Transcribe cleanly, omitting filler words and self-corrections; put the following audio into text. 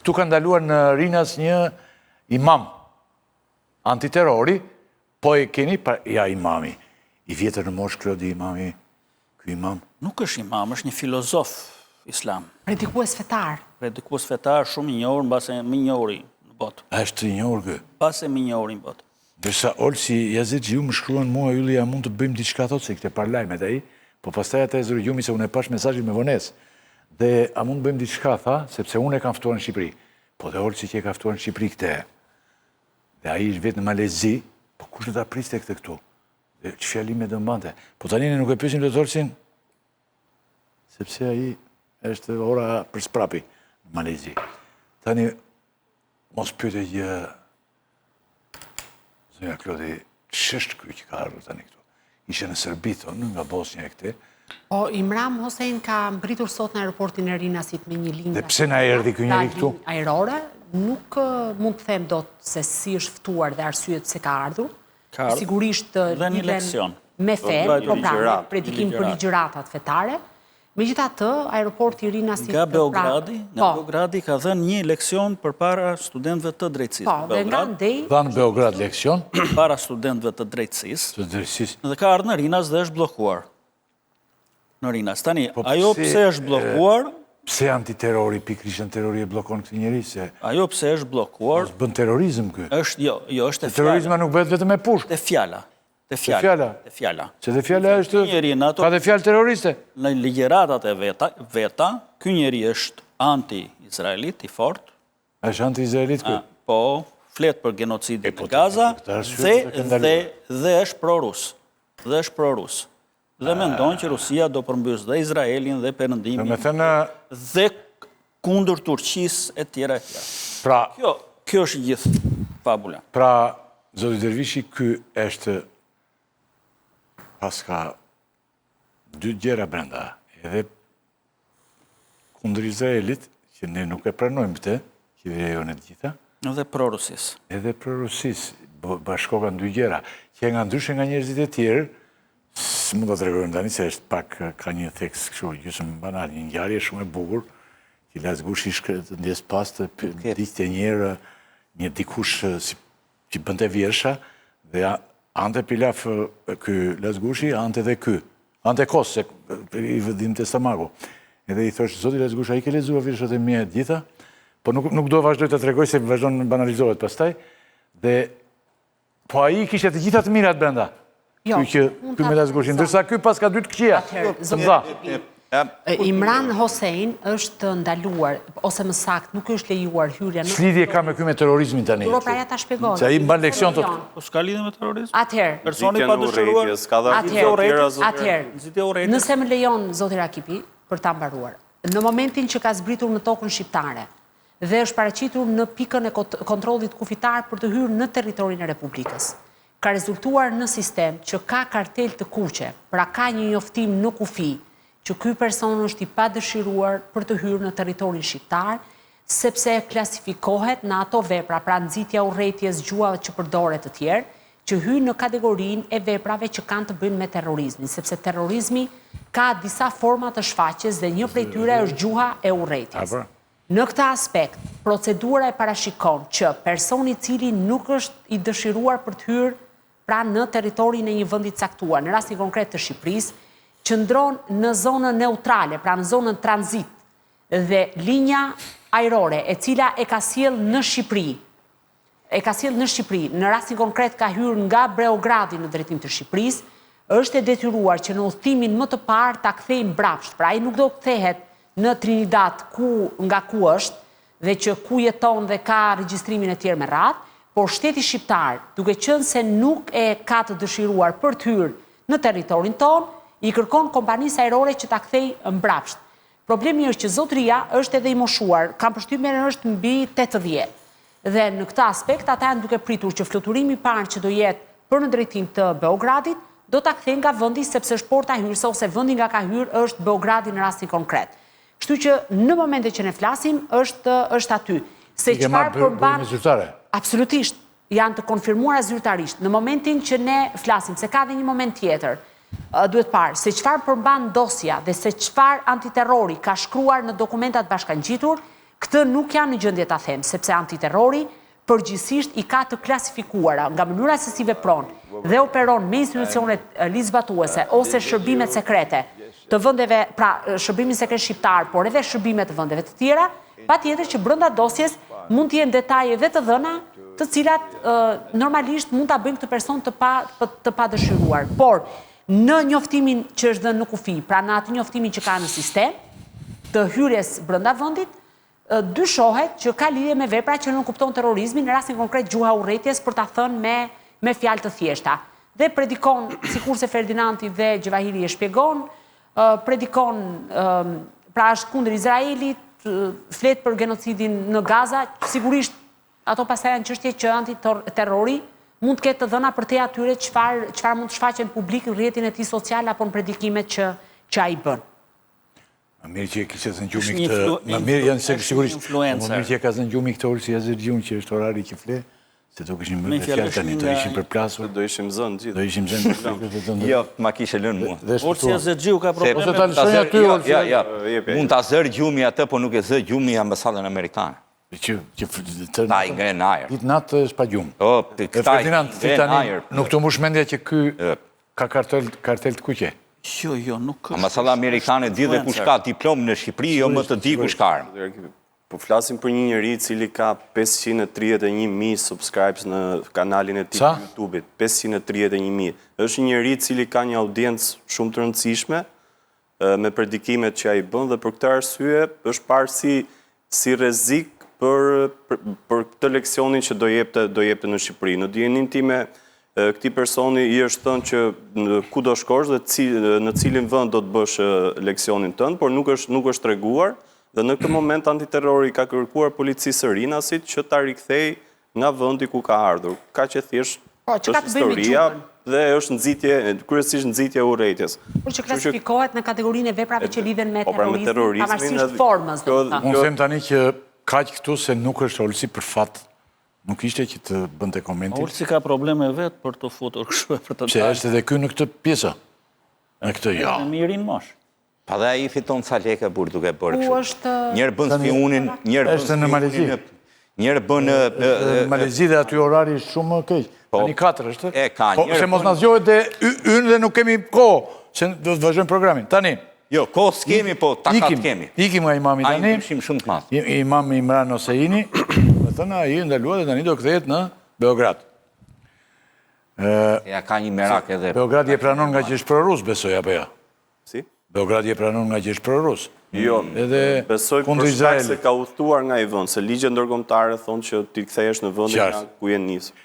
Këtu ka ndaluar në Rinas një imam antiterrori, po e keni, pra, ja imami, i vjetër në moshë Klodi imami, ky imam. Nuk është imam, është një filozof islam. Predikues fetar. Predikues fetar, shumë i njohur, mbase më i njohuri në botë. A është i njohur ky? Mbase më i njohuri në botë. Ndërsa Olsi Jazexhiu më shkruan mua Ylli a mund të bëjmë diçka thotë se i kishte parë lajmet ai, po pastaj atë e zuri gjumi se unë e pashë mesazhin me vonesë. Dhe a mund të bëjmë diçka tha, sepse unë e kam ftuar në Shqipëri. Po dhe Olsi që e ka ftuar në Shqipëri këtë. Dhe ai është vetë në Malezi, po kush do ta priste këtë këtu? Dhe ç'fjalime do mbante? Po tani ne nuk e pyesim dot Olsin, sepse ai është ora për s'prapi në Malezi. Tani mos pyete gjë Zonja Klodi, ç'është ky që ka ardhur tani këtu? Ishte në Serbi, thonë, nga Bosnja e këte. Po, Imran Hossein ka mbërritur sot në aeroportin e Rinasit me një linjë... Dhe pse na erdhi ky njeri këtu? Ajrore, nuk mund të them dot se si është ftuar dhe arsyet pse ka ardhur. Ka ardhur. Sigurisht lidhen me fenë, po pra, predikim për ligjëratat fetare. Megjithatë, aeroporti i Rinasit... Nga Beogradi, nga po. Beogradi ka dhënë një leksion përpara studentëve të drejtësisë. Po, dhe nga andej... Dha në Beograd leksion? Para studentëve të drejtësisë. Të drejtësisë. Dhe ka ardhur në Rinas dhe është bllokuar. Në Rinas. Tani, po, ajo pse është bllokuar... Pse antiterrori, pikërisht antiterrori e bllokon këtë njeri, se... Ajo pse është bllokuar... Mos bën terrorizëm ky. është, jo, jo, është e fjala. Terrorizma nuk bëhet vetëm me pushkë. E fjala. Te fjala. Te fjala. Se te fjala është... Njeri në ato... Ka dhe fjalë terroriste. Në ligjëratat e veta, veta, ky njeri është anti-izraelit, i fort. është anti-izraelit ky? Po, flet për genocidin po, në Gaza dhe, dhe, dhe është pro-rus. Dhe është pro-rus. Dhe mendon që Rusia do përmbysë dhe Izraelin dhe Perëndimin. Domethënë... Dhe kundër Turqisë e tjera e tjera. Pra... Kjo, kjo është gjithë fabula. Pra, zoti Dervishi, ky është paska dy gjëra brenda, edhe kundër Izraelit, që ne nuk e pranojmë këtë, qeveria jonë e të gjitha. Edhe pro Rusisë. Edhe pro Rusisë, bashkokan dy gjëra, që e nga ndryshe nga njerëzit e tjerë, s'mund ta tregojmë tani se është pak ka një theks kështu gjysmë banal, një ngjarje shumë e bukur, që Lasgushi i shkretë ndjesë pastë ndiqte njëherë një dikush si që bënte vjersha dhe ante pilaf ky Lasgushi, ante dhe ky. Ante kos, se i dhimbte stomaku. Edhe i thosh, zoti Lasgush, a i ke lexuar vjershat e mia të gjitha? Po nuk, nuk do vazhdoj të tregoj se vazhdon banalizohet pastaj. Dhe po ai kishte të gjitha të mirat brenda. Jo, ky që ky me Lasgushin, ndërsa ky paska dy të këqija. Atëherë, zoti Imran Hossein është ndaluar, ose më saktë, nuk është lejuar hyrja në... Ç'lidhje ka me ky me terrorizmin tani? Duro pra ja ta shpjegoj. Se ai mban leksion të... Po s'ka lidhje me terrorizmin? Atëherë. Personi i padëshiruar... Atëherë, atëherë, nëse më lejon, zoti Rakipi, për ta mbaruar. Në momentin që ka zbritur në tokën shqiptare dhe është paraqitur në pikën e kontrollit kufitar për të hyrë në territorin e Republikës, Ka rezultuar në sistem që ka kartelë të kuqe, pra ka një njoftim në kufi që ky person është i padëshiruar për të hyrë në territorin shqiptar, sepse klasifikohet në ato vepra, pra nxitja e urrejtjes, gjuha që përdor e të tjerë, që hyjnë në kategorinë e veprave që kanë të bëjnë me terrorizmin, sepse terrorizmi ka disa forma të shfaqjes dhe një prej tyre është gjuha e urrejtjes. Në këtë aspekt, procedura e parashikon që personi i cili nuk është i dëshiruar për të hyrë pra në territorin e një vendi të caktuar, në rastin konkret të Shqipërisë, qëndron në zonën neutrale, pra në zonën tranzit dhe linja ajrore e cila e ka sjellë në Shqipëri, e ka sjellë në Shqipëri, në rastin konkret ka hyrë nga Beogradi në drejtim të Shqipërisë, është e detyruar që në udhëtimin më të parë ta kthejë mbrapsht, pra ai nuk do kthehet në Trinidad ku nga ku është dhe që ku jeton dhe ka regjistrimin e tjerë me radhë, por shteti shqiptar, duke qenë se nuk e ka të dëshiruar për të hyrë në territorin tonë, i kërkon kompanisë ajrore që ta kthejë mbrapsht. Problemi është që zotëria është edhe i moshuar, kam përshtypjen është mbi 80. Dhe në këtë aspekt ata janë duke pritur që fluturimi i parë që do jetë për në drejtim të Beogradit, do ta kthejnë nga vendi sepse është porta hyrëse ose vendi nga ka hyrë është Beogradi në rastin konkret. Kështu që në momentin që ne flasim është është aty. Se çfarë përmban Absolutisht janë të konfirmuara zyrtarisht. Në momentin që ne flasim, se ka dhe një moment tjetër, duhet parë se çfarë përmban dosja dhe se çfarë antiterrori ka shkruar në dokumentat bashkangjitur. Këtë nuk jam në gjendje ta them, sepse antiterrori përgjithësisht i ka të klasifikuara nga mënyra se si vepron dhe operon me institucionet ligjzbatuese ose shërbimet sekrete të vendeve, pra shërbimin sekret shqiptar, por edhe shërbime të vendeve të tjera, patjetër që brenda dosjes mund të jenë detaje dhe të dhëna të cilat normalisht mund ta bëjnë këtë person të pa të padëshiruar. Por në njoftimin që është dhënë në kufi, pra në atë njoftimin që ka në sistem të hyrjes brenda vendit, dyshohet që ka lidhje me vepra që nënkupton terrorizmin, në rastin konkret gjuha e urrejtjes për ta thënë me me fjalë të thjeshta. Dhe predikon, sikurse Ferdinandi dhe Xhevahiri e shpjegon, predikon pra është kundër Izraelit, flet për genocidin në Gaza, sigurisht ato pastaj janë çështje që antiterrori mund të ketë të dhëna përtej atyre çfarë çfarë mund të shfaqen publik në rrjetin e tij social apo në predikimet që që ai bën. Më mirë që e kishte zënë gjumi këtë, më mirë janë se sigurisht, më mirë që e ka zënë gjumi këtë Olsi Jazexhiun që është orari që fle, se do kishim bërë fjalë tani, do ishim përplasur. Do ishim zënë gjithë. Do ishim zënë. Jo, ma kishe lënë mua. Olsi Jazexhiu ka probleme. Ose ta lëshoj aty Olsi. Jo, jo. Mund ta zërë gjumi atë, po nuk e zë gjumi ambasadën amerikane. Që që të Ta i ngre në ajër. Ditë natë është pa gjumë. Po, këta i ngre në ajër. Nuk të mbush mendja që ky ka kartel kartel të kuqe. Jo, jo, nuk është. Ambasada amerikane di dhe kush ka diplomë në Shqipëri, jo më të di kush ka armë. Po flasim për një njeri i cili ka 531.000 subscribes në kanalin e tij të YouTube-it. 531.000. Është një njeri i cili ka një audiencë shumë të rëndësishme me predikimet që ai bën dhe për këtë arsye është parë si si rrezik për për këtë leksionin që do jepte do jepte në Shqipëri. Në dijeninë time këtij personi i është thënë që në ku do shkosh dhe ci, në cilin vend do të bësh leksionin tënd, por nuk është nuk është treguar dhe në këtë moment antiterrori ka kërkuar policisë së Rinasit që ta rikthejë nga vendi ku ka ardhur. Kaq e thjeshtë po, që ka të bëjë me gjuhën. Dhe është nxitje, kryesisht nxitje e urrejtjes. Por që klasifikohet në kategorinë e veprave që lidhen me po, pra, terrorizmin, pavarësisht formës, domethënë. Unë them tani që kaq këtu se nuk është Olsi për fat, nuk ishte që të bënte komentin. Olsi ka probleme vetë për të futur kështu e për të dalë. Pse është edhe ky në këtë pjesë? Në këtë jo. Në mirin mosh. Pa dhe ai fiton ca lekë burrë duke bërë kështu. Ku është Njëherë bën spiunin, njëherë bën Është në Malezi. Njëherë bën në Malezi dhe aty orari është shumë më keq. Po, Tani 4 është. E ka po, njëherë. Se mos na zgjohet dhe ynë dhe nuk kemi kohë, se do të vazhdojmë programin. Tani. Jo, kohë s'kemi, po takat kemi. Ikim nga imami tani. Ai ndryshim shumë të madh. Imam Imran Hosseini, domethënë ai u ndalua dhe tani do kthehet në Beograd. Ja ka një merak edhe. Beogradi e pranon ngaqë është prorus, besoj apo jo. Si? Beogradi e pranon ngaqë është prorus. Jo, edhe besoj për shkak se ka udhëtuar nga ai vend, se ligjet ndërkombëtare thonë që ti kthehesh në vendin nga ku je nisur.